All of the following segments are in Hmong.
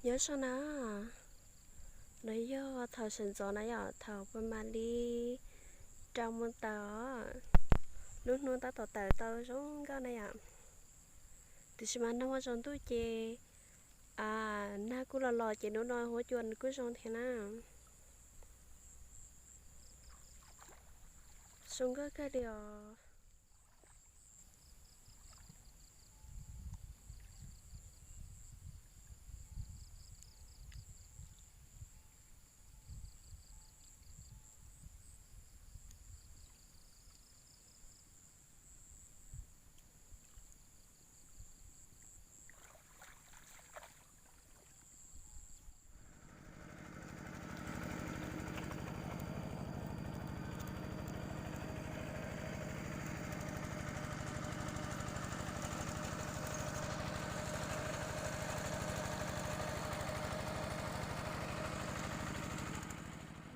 Nyob zoo na, no yog thaum sawv ntxov na yom, thaum pab mam li rau mus tawm, lub hnub tab tom tawm tau zoo nkauj na yom. Tiam sis mas nag hmo tsaus ntuj ces nag kuj los los ces hnub no huab cua nws kuj zoo thiab na. Zoo nkauj kawg li os.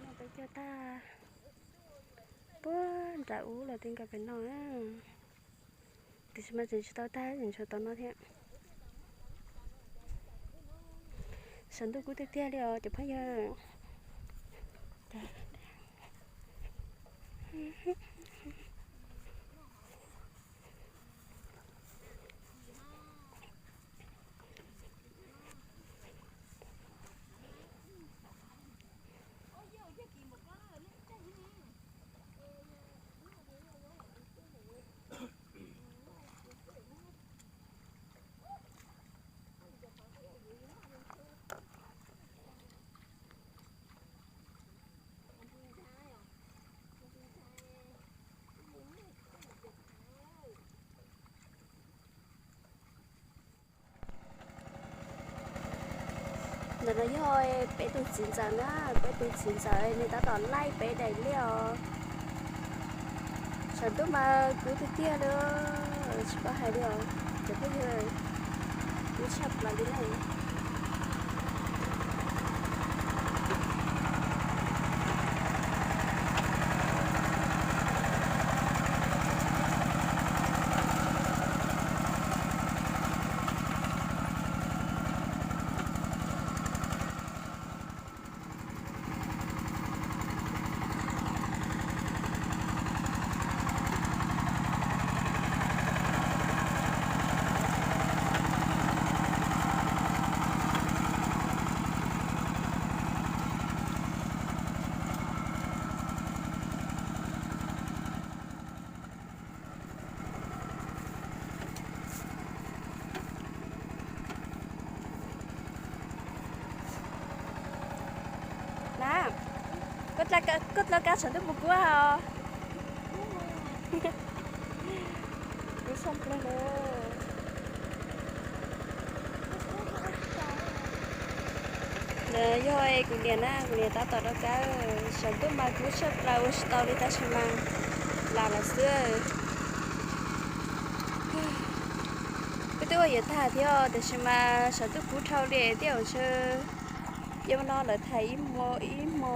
No peb cog tag puag nram ub los tib nkaus pem no na. Tiam sis mas tseem tsis tau tag, tseem tshuav tom no thiab. Sawv ntuj kub tiag tiag li os cov phooj ywg. Ntawm no yog peb tus txiv ntxawm na, peb tus txiv ntxawm nws tab tom laij peb daim liaj os. Sawv ntuj mas kub tiag tiag li, tsis paub hais li os cov phooj ywg, kub tshaj plaws li na. Na, koj dlab kab sawv ntuj puas kub os? Kub tshaj plaws li. Yog kuv niam na, kuv niam tab tom rau kab, sawv ntuj mas kub tshaj plaws ua tsis tau li tab sis mas lam los xwb. Peb twb ua yuav tag thiab tiam sis mas sawv ntuj kub dhau li tiaj ntshe. Yog no lawv thaiv ib hmo ib hmo.